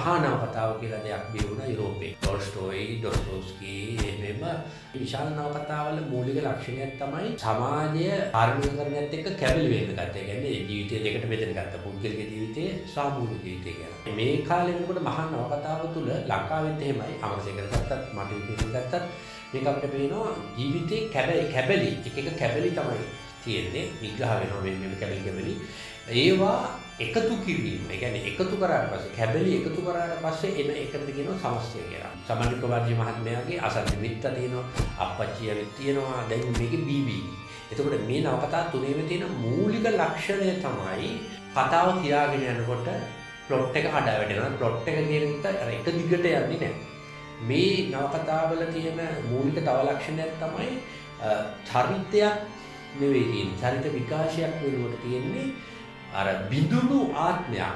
මහා නවකතාව කියලා දෙයක් බිහි වුණා යුරෝපේ. ටොල්ස්ටෝයි, ඩොස්ටෝස්කි එහෙම විශාල නවකතාවල මූලික ලක්ෂණයක් තමයි සමාජය කාර්මිකකරණයත් එක්ක කැබලි වෙන්න ගත්තා. ඒ කියන්නේ ජීවිතය දෙකට බෙදෙන ගත්තා. පුද්ගලික ජීවිතය, සාමූහික ජීවිතය කියලා. මේ කාලේ වෙනකොට මහා නවකතාව තුල ලංකාවෙත් එහෙමයි, අමරසේකර ගත්තත්, මාටින් ෆින්ලි ගත්තත් මේක අපිට පේනවා ජීවිතේ කැබලි එක එක කැබලි තමයි තියෙන්නේ. විග්‍රහ වෙනවා මේ මේ කැබලි කැබලි. ඒවා එකතු කිරීම. ඒ කියන්නේ එකතු කරාට පස්සේ කැබලි එකතු කරාට පස්සේ එන එකට කියනවා සමස්තය කියලා. සමන්විත කුමාරජී මහත්මයාගේ අසත්‍ය මිත්‍ත තියෙනවා, අප්පච්චි ඇවිත් තියෙනවා. දැන් මේකේ බීබී. එතකොට මේ නවකතා තුනේම තියෙන මූලික ලක්ෂණය තමයි කතාව කියාගෙන යනකොට ප්ලොට් එක කඩා වැටෙනවා. ප්ලොට් එක කියන එක අර එක දිගට යන්නේ නැහැ. මේ නවකතාවල තියෙන මූලික තව ලක්ෂණයක් තමයි චරිතයක් නෙවෙයි තියෙන්නේ. චරිත විකාශයක් වෙනුවට තියෙන්නේ අර බිඳුණු ආත්මයක්.